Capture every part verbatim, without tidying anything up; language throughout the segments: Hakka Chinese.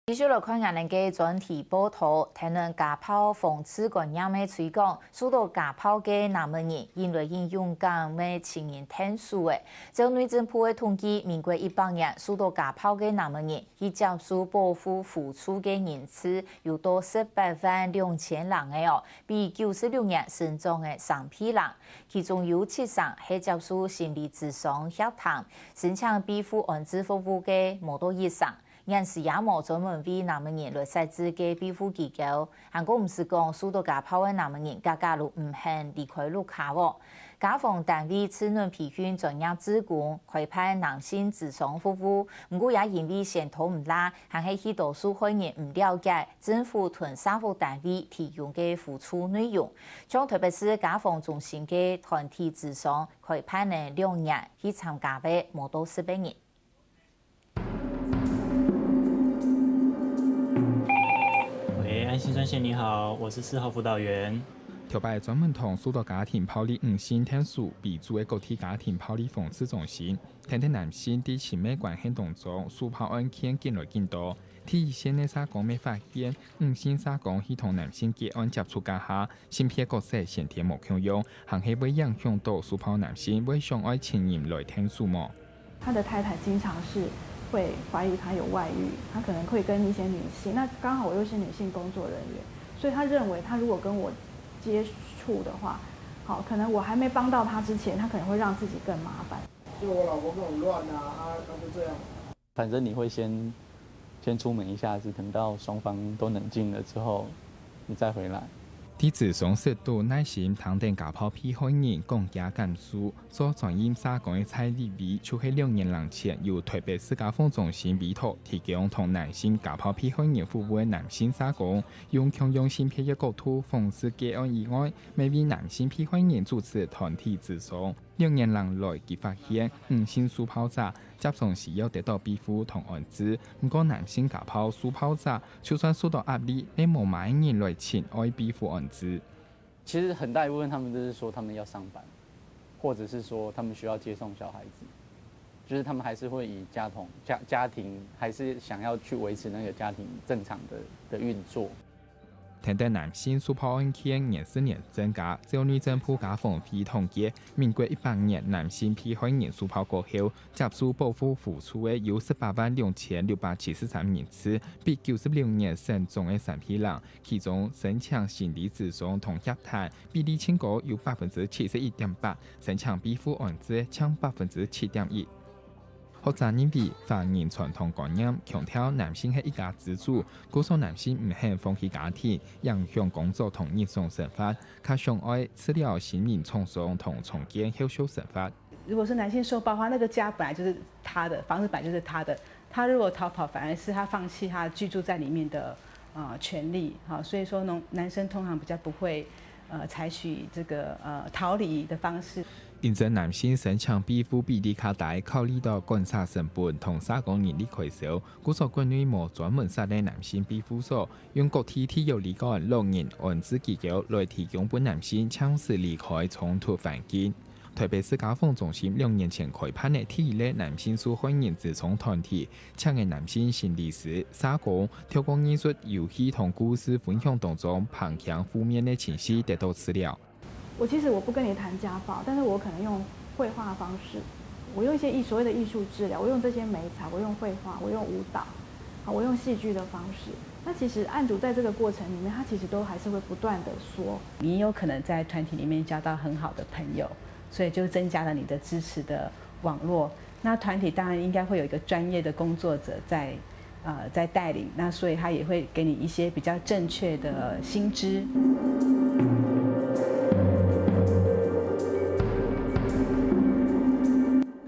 繼續來看𠊎等个專題報導，聽等家暴防治觀念个推廣，受到家暴个男仔人，因來因勇敢个尋人𢯭手仔。照內政部个統計，民國一百年受到家暴个男仔人去接受保護扶助个人次有到十八萬兩千人个哦，比九十六年成長个三倍零。其中有七成係接受心理諮商協談，申請庇護安置服務个無到一成。 現時也無專門為男仔人來設置个庇護機構，還過毋使講受到家暴个男仔人，個個都毋肯離開屋下哦。家防單位自然培訓專業志工，開辦男性諮商服務，毋過也因為先頭毋罅，還係許多受害人毋了解政府同社福單位提供个扶助內容。像台北市家防中心个團體諮商，開辦了兩年，去參加个無到十个人。 喂，安心專線你好，我是四号辅导员。頭擺專門同受到家庭暴力女性𢯭手為主个國際家庭暴力防治中心，聽得男性在親密關係當中受暴案件緊來緊多。第一線个社工乜發現，女性社工去同男性結案接觸該下，性別角色先天無共樣，還係會影響到受暴男性會想愛尋人來𢯭手無？ 他的太太经常是会怀疑他有外遇，他可能会跟一些女性，那刚好我又是女性工作人员，所以他认为他如果跟我接触的话，好，可能我还没帮到他之前，他可能会让自己更麻烦。就我老婆跟我乱啊，啊，他就这样。反正你会先先出门一下子，等到双方都冷静了之后，你再回来。 在諮商室肚耐心聽等家暴被害人講厥感受，做專業社工个蔡麗美就係兩年零前由台北市家防中心委託提供同男性家暴被害人服務个男性社工，用共樣性別个角度防治個案以外，乜為男性被害人主持團體諮商。兩年零來，佢發現女性受暴者 接種需要得到庇護同安置。毋過男性家暴受暴者，就算受到壓力，也無麼人來尋愛庇護安置。其实很大一部分他们都是说他们要上班，或者是说他们需要接送小孩子，就是他们还是会以家同家家庭，还是想要去维持那个家庭正常的的运作。 聽等男性受暴案件年時年增加，照內政部家防會統計，民國一百年男性被害人受暴過後，接受保護扶助个有十八萬兩千六百七十三人次，比九十六年成長个三倍零。其中，申請心理諮商同協談比例盡高，有百分之七十一點八，申請庇護安置淨百分之七點一。 學者認為，華人傳統觀念強調男性係一家之主，故所男性毋肯放棄家庭，影響工作同日常生活，較想愛治療心靈創傷同重建後續生活。如果是男性受暴的话，那个家本来就是他的，房子本来就是他的，他如果逃跑，反而是他放弃他居住在里面的呃权利，好，所以说呢，男生通常比较不会呃采取这个呃逃离的方式。 因為男性申請庇護比例較低，考慮到管社成本同社工人力開銷，故所國內無專門設立男性庇護所，用各地特有旅館、老人安置機構來提供分男性暫時離開衝突環境。台北市家防中心兩年前開辦个第一个男性受害人諮商團體，請个男性心理師、社工，透過藝術、遊戲同故事分享當中，減輕負面个情緒，得到治療。 我其实我不跟你谈家暴，但是我可能用绘画的方式，我用一些艺所谓的艺术治疗，我用这些媒材，我用绘画，我用舞蹈，好，我用戏剧的方式。那其实案主在这个过程里面，他其实都还是会不断的说，你有可能在团体里面交到很好的朋友，所以就增加了你的支持的网络。那团体当然应该会有一个专业的工作者在。 呃，在带领，那所以他也会给你一些比较正确的薪资。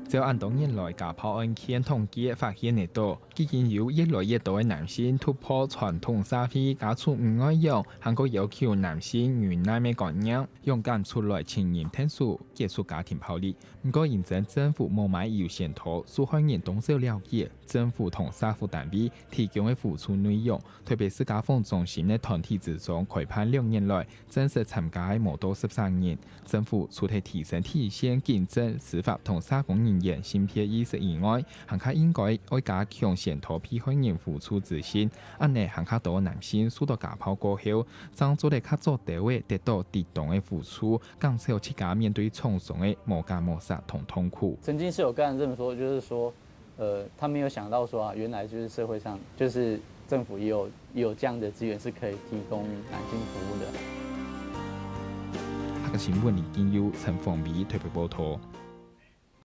照恁多年來家暴案件統計發現得到，既經有越來越多个男性突破傳統社會家醜毋愛養，還過要求男性忍耐个觀念，勇敢出來尋人𢯭手，結束家庭暴力。毋過，因為政府無麼个有先導，受害人當少了解，政府同社福單位提供个扶助內容，特別係家訪中心个團體諮商開辦六年來，正式參加个無到十三人。政府除忒提升第一線警政、司法同社工人員性別意識以外，還較應該愛加強宣導被害人扶助資訊，恁呢還較多男性受到家暴過後，正做得較早兜仔得到適當个扶助，減少自家面對創傷个無家無室同痛苦。曾經是有跟人這麼說，就是說，呃，他沒有想到說啊，原來就是社會上，就是政府也有也有這樣的資源是可以提供男性服務的。客家新聞李金佑、陳鳳美特別報導。